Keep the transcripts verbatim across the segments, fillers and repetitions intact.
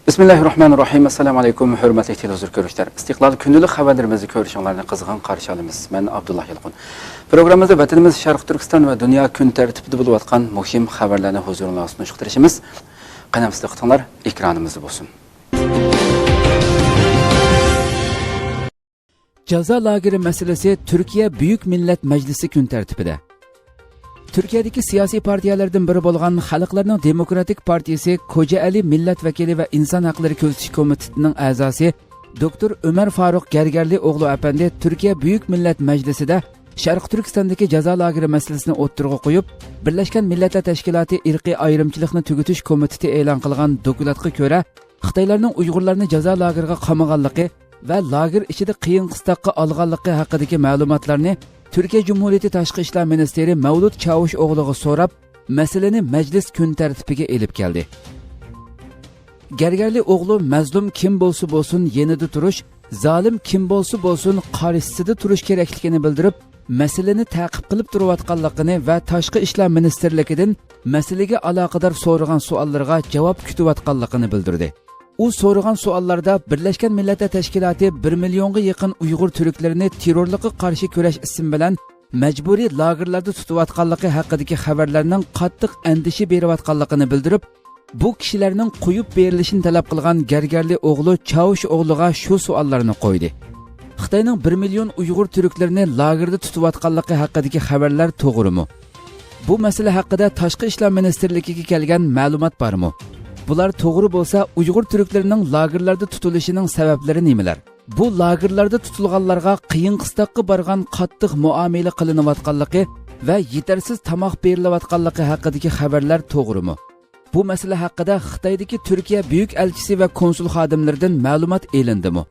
بىسمىللاھىررەھمانىررەھىم. ئەسسالامۇ ئەلەيكۇم، ھۆرمەتلىك تېلېۋىزور كۆرۈشلەر. ئىستىقلال كۈندىلىك خەۋەرلىرىمىزنى كۆرۈشۈڭلارنى قىزغىن قارشى ئالىمىز. مەن ئابدۇللا يالقۇن. پروگراممىمىزدا ۋەتىنىمىز شەرقىي تۈركىستان ۋە دۇنيا كۈن تەرتىپىدە بولۇۋاتقان مۇھىم خەۋەرلەرنى ھۇزۇرۇڭلارغا سۇنۇشقا تىرىشىمىز. قېنى، دىققىتىڭلار ئېكرانىمىزدا بولسۇن. جازا لاگېرى مەسىلىسى تۈركىيە بۈيۈك مىللەت مەجلىسى كۈن تەرتىپىدە. تۈركىيەدىكى سىياسىي پارتىيەلەردىن بىرى بولغان خەلقلەرنىڭ دېموكراتىك پارتىيىسى كوجائەلى مىللەت ۋەكىلى ۋە ئىنسان ھەقلىرى كۆزىتىش كومىتېتىنىڭ ئەزاسى دوكتور ئۆمەر فاروق گەرگەرلى ئوغلۇ ئەپەندى تۈركىيە بۈيۈك مىللەت مەجلىسىدە شەرقىي تۈركىستاندىكى جازا لاگېرى مەسىلىسىنى ئوتتۇرىغا قويۇپ، بىرلەشكەن مىللەتلەر تەشكىلاتى ئىرقىي ئايرىمچىلىقنى تۈگىتىش كومىتېتى ئېلان قىلغان دوكلاتقا كۆرە، خىتايلارنىڭ ئۇيغۇرلارنى جازا لاگېرىغا قامىغانلىقى ۋە لاگېر ئىچىدە قىيىن قىستاققا ئالغانلىقى ھەققىدىكى مەلۇماتلارنى تۈركىيە جۇمھۇرىيىتى تاشقى ئىشلار مىنىستىرى مەۋلۇت چاۋۇش ئوغلىغا سوراپ، مەسىلىنى مەجلىس كۈن تەرتىپىگە ئېلىپ كەلدى. گەرگەرلى ئوغلۇ مەزلۇم كىم بولسا بولسۇن يېنىدا تۇرۇش، زالىم كىم بولسا بولسۇن قارشىسىدا تۇرۇش كېرەكلىكىنى بىلدۈرۈپ، مەسىلىنى تەقىب قىلىپ تۇرۇۋاتقانلىقىنى ۋە تاشقى ئىشلار مىنىستىرلىكىدىن مەسىلىگە ئالاقىدار سورىغان سوئاللىرىغا جاۋاب كۈتۈۋاتقانلىقىنى بىلدۈردى. ئۇ سورىغان سوئاللاردا بىرلەشكەن مىللەتلەر تەشكىلاتى بىر مىليونغا يېقىن ئۇيغۇر تۈركلىرىنى تېررورلۇققا قارشى كۈرەش ئىسمى بىلەن مەجبۇرىي لاگېرلاردا تۇتۇۋاتقانلىقى ھەققىدىكى خەۋەرلەرنىڭ قاتتىق ئەندىشە بېرىۋاتقانلىقىنى بىلدۈرۈپ، بۇ كىشىلەرنىڭ قويۇپ بېرىلىشىنى تەلەپ قىلغان گەرگەرلى ئوغلۇ چاۋۇش ئوغلىغا شۇ سوئاللارنى قويدى. خىتاينىڭ بىر مىليون ئۇيغۇر تۈركلىرىنى لاگېردا تۇتۇۋاتقانلىقى ھەققىدىكى خەۋەرلەر توغرىمۇ؟ بۇ مەسىلە ھەققىدە تاشقى ئىشلار مىنىستىرلىكىگە كەلگەن مەلۇمات بارمۇ؟ بۇلار توغرا بولسا، ئۇيغۇر تۈركلىرىنىڭ لاگېرلاردا تۇتۇلۇشىنىڭ سەۋەبلىرى نېمىلەر؟ بۇ لاگېرلاردا تۇتۇلغانلارغا قىيىن قىستاققا بارغان قاتتىق مۇئامىلە قىلىنىۋاتقانلىقى ۋە يېتەرسىز تاماق بېرىلىۋاتقانلىقى ھەققىدىكى خەۋەرلەر توغرىمۇ؟ بۇ مەسىلە ھەققىدە خىتايدىكى تۈركىيە بۈيۈك ئەلچىسى ۋە كونسۇل خادىملىرىدىن مەلۇمات ئېلىندىمۇ؟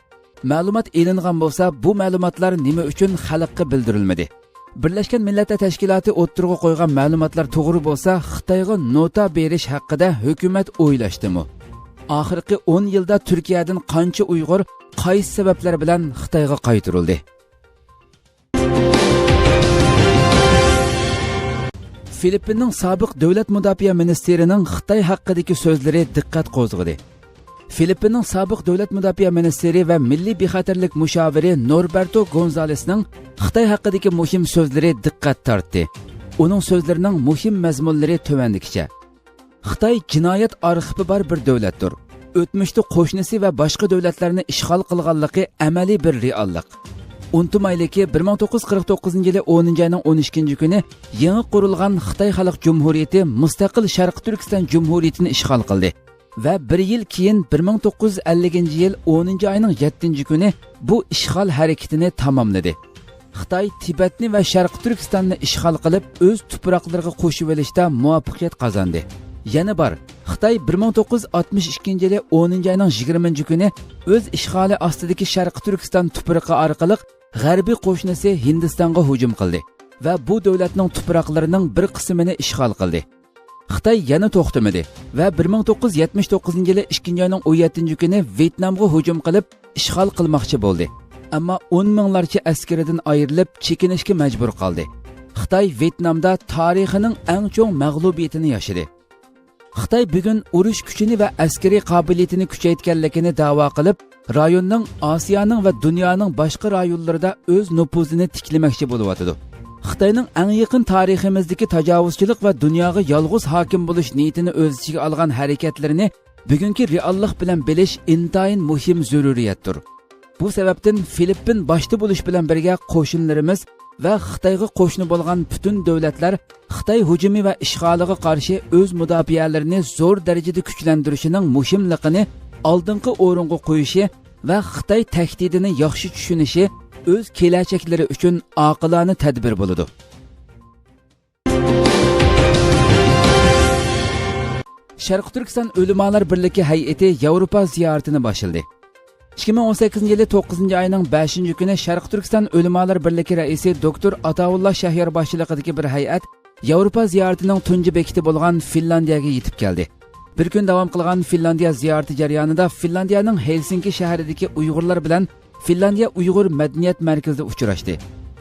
مەلۇمات ئېلىنغان بولسا، بۇ مەلۇماتلار نېمە ئۈچۈن خەلققە بىلدۈرۈلمىدى؟ بىرلەشكەن مىللەتلەر تەشكىلاتى ئوتتۇرىغا قويغان مەلۇماتلار توغرا بولسا، خىتايغا نوتا بېرىش ھەققىدە ھۆكۈمەت ئويلاشتىمۇ؟ ئاخىرقى ئون يىلدا تۈركىيەدىن قانچە ئۇيغۇر قايسى سەۋەبلەر بىلەن خىتايغا قايتۇرۇلدى؟ فىلىپپىننىڭ سابىق دۆلەت مۇداپىئە مىنىستىرىنىڭ خىتاي ھەققىدىكى سۆزلىرى دىققەت قوزغىدى. فىلىپپىننىڭ سابىق دۆلەت مۇداپىئە مىنىستىرى ۋە مىللىي بىخەتەرلىك مۇشاۋىرى نوربېرتو گونزالېسنىڭ خىتاي ھەققىدىكى مۇھىم سۆزلىرى دىققەت تارتتى. ئۇنىڭ سۆزلىرىنىڭ مۇھىم مەزمۇنلىرى تۆۋەندىكىچە. خىتاي جىنايەت ئارخىپى بار بىر دۆلەتتۇر. ئۆتمۈشتە قوشنىسى ۋە باشقا دۆلەتلەرنى ئىشغال قىلغانلىقى ئەمەلىي بىر رېئاللىق. ئۇنتۇمايلىكى، بىر مىڭ توققۇز يۈز قىرىق توققۇزىنچى يىلى ئونىنچى ئاينىڭ ئون ئىككىنچى كۈنى يېڭى قۇرۇلغان خىتاي خەلق جۇمھۇرىيىتى مۇستەقىل شەرقىي تۈركىستان جۇمھۇرىيىتىنى ئىشغال قىلدى ۋە بىر يىل كېيىن، بىر مىڭ توققۇز يۈز ئەللىكىنچى يىل ئونىنچى ئاينىڭ يەتتىنچى كۈنى بۇ ئىشغال ھەرىكىتىنى تاماملىدى. خىتاي تىبەتنى ۋە شەرقىي تۈركىستاننى ئىشغال قىلىپ، ئۆز تۇپراقلىرىغا قوشۇۋېلىشتا مۇۋەپپەقىيەت قازاندى. يەنە بار، خىتاي بىر مىڭ توققۇز يۈز ئاتمىش ئىككىنچى يىلى ئونىنچى ئاينىڭ يىگىرمىنچى كۈنى ئۆز ئىشغالى ئاستىدىكى شەرقىي تۈركىستان تۇپرىقى ئارقىلىق غەربىي قوشنىسى ھىندىستانغا ھۇجۇم قىلدى ۋە بۇ دۆلەتنىڭ تۇپراقلىرىنىڭ بىر قىسمىنى ئىشغال قىلدى. خىتاي يەنە توختىمىدى ۋە بىر مىڭ توققۇز يۈز يەتمىش توققۇزىنچى يىلى ئىككىنچى ئاينىڭ ئون يەتتىنچى كۈنى ۋيېتنامغا ھۇجۇم قىلىپ، ئىشغال قىلماقچى بولدى. ئەمما ئون مىڭلارچە ئەسكىرىدىن ئايرىلىپ، چېكىنىشكە مەجبۇر قالدى. خىتاي ۋيېتنامدا تارىخىنىڭ ئەڭ چوڭ مەغلۇبىيىتىنى ياشىدى. خىتاي بۈگۈن ئۇرۇش كۈچىنى ۋە ئەسكىرىي قابىلىيىتىنى كۈچەيتكەنلىكىنى دەۋا قىلىپ، رايوننىڭ، ئاسىيانىڭ ۋە دۇنيانىڭ باشقا رايونلىرىدا ئۆز نوپۇزىنى تىكلىمەكچى بولۇۋاتىدۇ. خىتاينىڭ ئەڭ يېقىن تارىخىمىزدىكى تاجاۋۇزچىلىق ۋە دۇنياغا يالغۇز ھاكىم بولۇش نىيىتىنى ئۆز ئىچىگە ئالغان ھەرىكەتلىرىنى بۈگۈنكى رېئاللىق بىلەن بىلىش ئىنتايىن مۇھىم زۆرۈرىيەتتۇر. بۇ سەۋەبتىن فىلىپپىن باشتا بولۇش بىلەن بىرگە قوشنىلىرىمىز ۋە خىتايغا قوشنا بولغان پۈتۈن دۆلەتلەر خىتاي ھۇجۇمى ۋە ئىشغالىغا قارشى ئۆز مۇداپىئەلىرىنى زور دەرىجىدە كۈچلەندۈرۈشىنىڭ مۇھىملىقىنى ئالدىنقى ئورۇنغا قويۇشى ۋە خىتاي تەھدىتىنى ياخشى چۈشىنىشى ئۆز كېلەچەكلىرى ئۈچۈن ئاقىلانە تەدبىر بولىدۇ. شەرقىي تۈركىستان ئۆلىمالار بىرلىكى ھەيئىتى ياۋروپا زىيارىتىنى باشلىدى. ئىككى مىڭ ئون سەككىزىنچى يىلى توققۇزىنچى ئاينىڭ بەشىنچى كۈنى شەرقىي تۈركىستان ئۆلىمالار بىرلىكى رەئىسى دوكتور ئاتاۋۇللا شەھيار باشچىلىقىدىكى بىر ھەيئەت ياۋروپا زىيارىتىنىڭ تۇنجى بېكىتى بولغان فىنلاندىيەگە يېتىپ كەلدى. بىر كۈن داۋام قىلغان فىنلاندىيە زىيارىتى جەريانىدا فىنلاندىيەنىڭ ھېلسىنكى شەھىرىدىكى ئۇيغۇرلار بىلەن فىنلاندىيە ئۇيغۇر مەدەنىيەت مەركىزىدە ئۇچراشتى.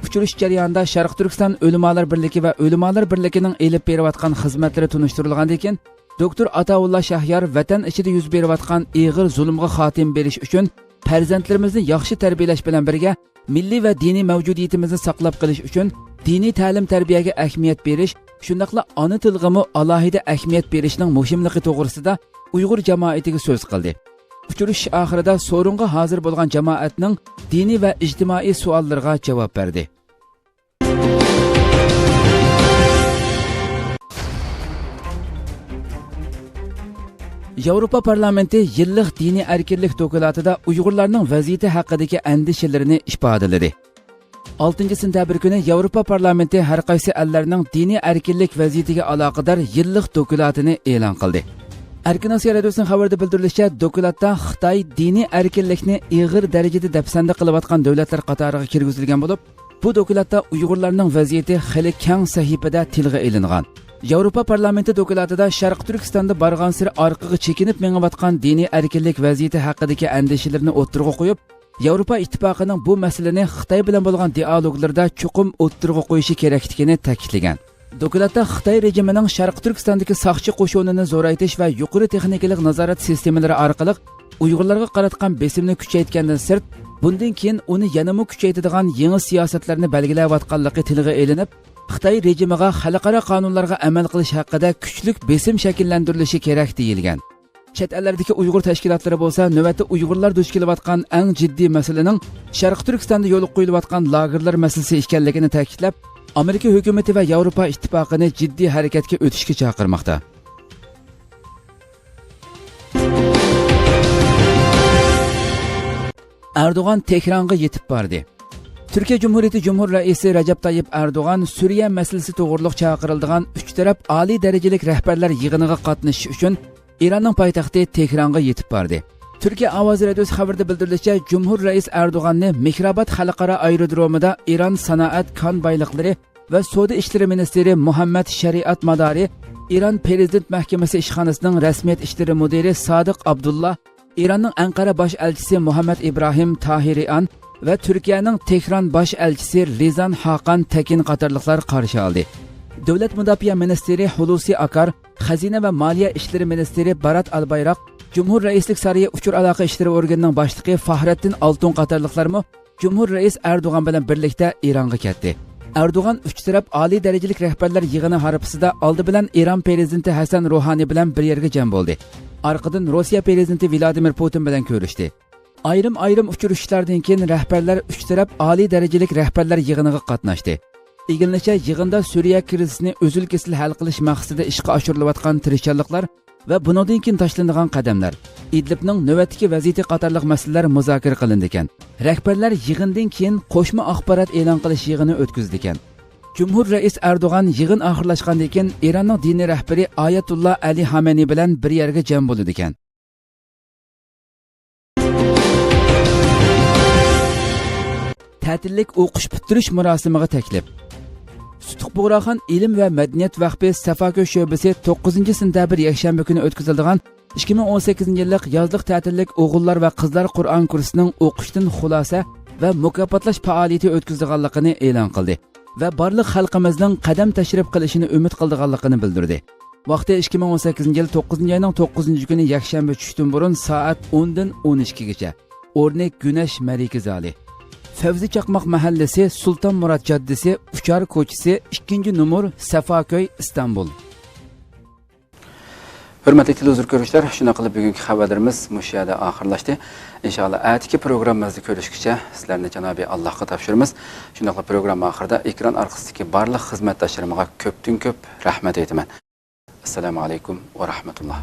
ئۇچرىشىش جەريانىدا شەرقىي تۈركىستان ئۆلىمالار بىرلىكى ۋە ئۆلىمالار بىرلىكىنىڭ ئېلىپ بېرىۋاتقان خىزمەتلىرى تونۇشتۇرۇلغاندىن كېيىن، دوكتور ئاتاۋۇللا شاھيار ۋەتەن ئىچىدە يۈز بېرىۋاتقان ئېغىر زۇلۇمغا خاتىمە بېرىش ئۈچۈن، پەرزەنتلىرىمىزنى ياخشى تەربىيەلەش بىلەن بىرگە، مىللىي ۋە دىنىي مەۋجۇدىيىتىمىزنى ساقلاپ قېلىش ئۈچۈن دىنىي تەلىم-تەربىيەگە ئەھمىيەت بېرىش، شۇنداقلا ئانا تىلغىمۇ ئالاھىدە ئەھمىيەت بېرىشنىڭ مۇھىملىقى توغرىسىدا ئۇيغۇر جامائىتىگە سۆز قىلدى. ئۇچرىشىش ئاخىرىدا سورۇنغا ھازىر بولغان جامائەتنىڭ دىنىي ۋە ئىجتىمائىي سوئاللىرىغا جاۋاب بەردى. ياۋروپا پارلامېنتى يىللىق دىنىي ئەركىنلىك دوكلاتىدا ئۇيغۇرلارنىڭ ۋەزىيىتى ھەققىدىكى ئەندىشىلىرىنى ئىپادىلىدى. ئالتىنچى سېنتەبىر كۈنى ياۋروپا پارلامېنتى ھەر قايسى ئەللەرنىڭ دىنىي ئەركىنلىك ۋەزىيىتىگە ئالاقىدار يىللىق دوكلاتىنى ئېلان قىلدى. ئەركىن ئاسىيا رادىيوسىنىڭ خەۋىرىدە بىلدۈرۈلۈشىچە، دوكلاتتا خىتاي دىنىي ئەركىنلىكنى ئېغىر دەرىجىدە دەپسەندە قىلىۋاتقان دۆلەتلەر قاتارىغا كىرگۈزۈلگەن بولۇپ، بۇ دوكلاتتا ئۇيغۇرلارنىڭ ۋەزىيىتى خېلى كەڭ سەھىپىدە تىلغا ئېلىنغان. ياۋروپا پارلامېنتى دوكلاتىدا شەرقىي تۈركىستاندا بارغانسېرى ئارقىغا چېكىنىپ مېڭىۋاتقان دىنىي ئەركىنلىك ۋەزىيىتى ھەققىدىكى ئەندىشىلىرىنى ئوتتۇرىغا قويۇپ، ياۋروپا ئىتتىپاقىنىڭ بۇ مەسىلىنى خىتاي بىلەن بولغان دىئالوگلىرىدا چوقۇم ئوتتۇرىغا قويۇشى كېرەكلىكىنى تەكىتلىگەن. دوكلاتتا خىتاي رېجىمىنىڭ شەرقىي تۈركىستاندىكى ساقچى قوشۇنىنى زورايتىش ۋە يۇقىرى تېخنىكىلىق نازارەت سىستېمىلىرى ئارقىلىق ئۇيغۇرلارغا قاراتقان بېسىمنى كۈچەيتكەندىن سىرت، بۇندىن كېيىن ئۇنى يەنىمۇ كۈچەيتىدىغان يېڭى سىياسەتلەرنى بەلگىلەۋاتقانلىقى تىلغا ئېلىنىپ، خىتاي رېجىمىغا خەلقئارا قانۇنلارغا ئەمەل قىلىش ھەققىدە كۈچلۈك بېسىم شەكىللەندۈرۈلۈشى كېرەك، دېيىلگەن. چەت ئەللەردىكى ئۇيغۇر تەشكىلاتلىرى بولسا نۆۋەتتە ئۇيغۇرلار دۇچ كېلىۋاتقان ئەڭ جىددىي مەسىلىنىڭ شەرقىي تۈركىستاندا يولغا قويۇلۇۋاتقان لاگېرلار مەسىلىسى ئىكەنلىكىنى تەكىتلەپ، ئامېرىكا ھۆكۈمىتى ۋە ياۋروپا ئىتتىپاقىنى جىددىي ھەرىكەتكە ئۆتۈشكە چاقىرماقتا. ئەردوغان تېھرانغا يېتىپ باردى. تۈركىيە جۇمھۇرىيىتى جۇمھۇر رەئىسى رەجەپ تايىپ ئەردوغان سۈرىيە مەسىلىسى توغرۇلۇق چاقىرىلىدىغان ئۈچ تەرەپ ئالىي دەرىجىلىك رەھبەرلەر يىغىنىغا قاتنىشىش ئۈچۈن ئىراننىڭ پايتەختى تېھرانغا يېتىپ باردى. تۈركىيە ئاۋازى رادىيوسى خەۋىرىدە بىلدۈرۈلۈشىچە، جۇمھۇر رەئىس ئەردوغاننى مېھراباد خەلقئارا ئايرودرومىدا ئىران سانائەت كان بايلىقلىرى ۋە سودا ئىشلىرى مىنىستىرى مۇھەممەد شەرىئەت مادارى، ئىران پىرېزىدېنت مەھكىمىسى ئىشخانىسىنىڭ رەسمىيەت ئىشلىرى مۇدىرى سادىق ئابدۇللا، ئىراننىڭ ئەنقەرە باش ئەلچىسى مۇھەممەد ئىبراھىم تاھىرىئان ۋە تۈركىيەنىڭ تېھران باش ئەلچىسى لىزان ھاقان تەكىن قاتارلىقلار قارشى ئالدى. دۆلەت مۇداپىئە مىنىستىرى ھۇلۇسى ئاكار، خەزىنە ۋە مالىيە ئىشلىرى مىنىستىرى بارات ئالبايراق، جۇمھۇر رەئىسلىك سارىيى ئۇچۇر ئالاقە ئىشلىرى ئورگىنىنىڭ باشلىقى فاھرەتتىن ئالتۇن قاتارلىقلارمۇ جۇمھۇر رەئىس ئەردوغان بىلەن بىرلىكتە ئىرانغا كەتتى. ئەردوغان ئۈچ تەرەپ ئالىي دەرىجىلىك رەھبەرلەر يىغىنى ھارپىسىدا ئالدى بىلەن ئىران پىرېزىدېنتى ھەسەن روھانى بىلەن بىر يەرگە جەم بولدى. ئارقىدىن روسىيە پىرېزىدېنتى ۋلادىمىر پۇتىن بىلەن كۆرۈشتى. ئايرىم-ئايرىم ئۇچرىشىشلاردىن كېيىن رەھبەرلەر ئۈچ تەرەپ ئالىي دەرىجىلىك رەھبەرلەر يىغىنىغا قاتناشتى. ئىگىلىنىشىچە، يىغىندا سۈرىيە كرىزىسىنى ئۈزۈل-كېسىل ھەل قىلىش مەقسىتىدە ئىشقا ئاشۇرۇلۇۋاتقان تىرىشچانلىقلار ۋە بۇنىڭدىن كېيىن تاشلىنىدىغان قەدەملەر، ئىدلىبنىڭ نۆۋەتتىكى ۋەزىيىتى قاتارلىق مەسىلىلەر مۇزاكىرە قىلىنىدىكەن. رەھبەرلەر يىغىندىن كېيىن قوشما ئاخبارات ئېلان قىلىش يىغىنى ئۆتكۈزىدىكەن. جۇمھۇر رەئىس ئەردوغان يىغىن ئاخىرلاشقاندىن كېيىن ئىراننىڭ دىنىي رەھبىرى ئايەتۇللا ئەلى خامەنىي بىلەن بىر يەرگە جەم بولىدىكەن. تەتىللىك ئوقۇش پۈتتۈرۈش مۇراسىمىغا تەكلىپ. سۇتۇق بۇغراخان ئىلىم ۋە مەدەنىيەت ۋەخپى سەفاكۆي شۆبىسى توققۇزىنچى سېنتەبىر يەكشەنبە كۈنى ئۆتكۈزۈلىدىغان ئىككى مىڭ ئون سەككىزىنچى يىللىق يازلىق تەتىللىك ئوغۇللار ۋە قىزلار قۇرئان كۇرسىنىڭ ئوقۇشتىن خۇلاسە ۋە مۇكاپاتلاش پائالىيىتى ئۆتكۈزىدىغانلىقىنى ئېلان قىلدى. ۋە بارلىق خەلقىمىزنىڭ قەدەم تەشرىپ قىلىشىنى ئۈمىد قىلىدىغانلىقىنى بىلدۈردى. ۋاقتى ئىككى مىڭ ئون سەككىزىنچى يىل توققۇزىنچى ئاينىڭ توققۇزىنچى كۈنى يەكشەنبە چۈشتىن بۇرۇن سائەت ئوندىن ئون ئىككىگىچە. ئورنى گۈنەش مەرىكە زالى. فەۋزى چاقماق مەھەللىسى، سۇلتان مۇرات جاددىسى، ئۇچار كوچىسى، ئىككىنچى نومۇر، سەفاكۆي، ئىستانبۇل. ھۆرمەتلىك تېلېۋىزور كۆرۈشلەر، شۇنداق قىلىپ بۈگۈنكى خەۋەرلىرىمىز مۇشۇ يەردە ئاخىرلاشتى. ئىنشائاللا، ئەتىكى پروگراممىمىزدا كۆرۈشكىچە سىلەرنى جانابى ئاللاھقا تاپشۇرىمىز. شۇنداقلا پروگرامما ئاخىرىدا ئېكران ئارقىسىدىكى بارلىق خىزمەتداشلىرىمغا كۆپتىن كۆپ رەھمەت ئېيتىمەن. ئەسسالامۇ ئەلەيكۇم ۋە رەھمەتۇللا.